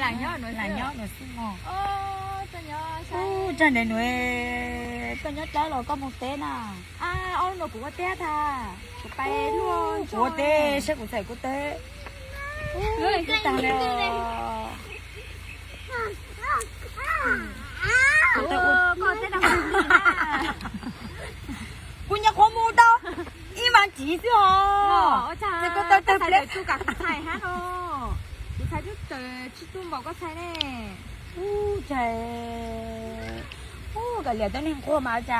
Lam nyob nws xwb mog. Ub, tag nrho nws, koj nyob dawb los koj mus teb na? Kuv ua teb tag, kuv pais luaj, kuv ua teb saib kuv txhais kuv teb. Ub, tag li os. Kuv nyuam qhuav mus tau ib mas tsiv xwb os. Ces koj tau tawg pliav. Kuv txhais hab no, kuv txhais twb tawg tsis tu npaum koj txhais ne. Ub, txhais, ub, koj liam tau neeg nquag mas cas.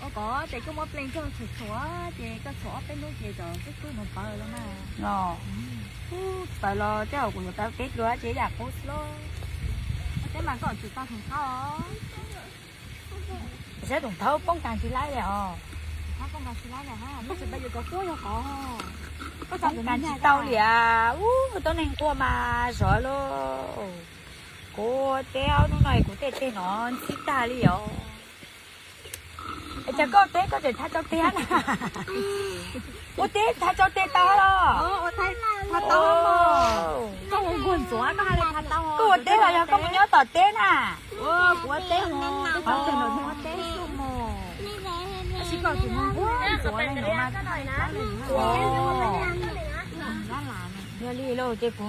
Ua koj ces koj muab plees coj tshuam tshuam ces koj tshuam ob peb hnub ces cov xub kub mus pawv los mas. Los, ub, pawv los tej zaum kuv yuav tau teb dua ces yam qub xwb lauj. Teb mas koj tsis tau thoom thaub os. Saib thoom thaub poob kas tsis laib li os. Poob kas tsis tau li as. Ub, tau neeg nquag mas zov lauj. Kuv teb ob hnub no kuv tej teg no ntxhib tag li os. Es cas koj teb koj tseem thav tsau teg na? Ua teb thav tsau teg tau los? Koj ua teb los yog koj mus nyob tom teb na? Yog li lauj ces kuv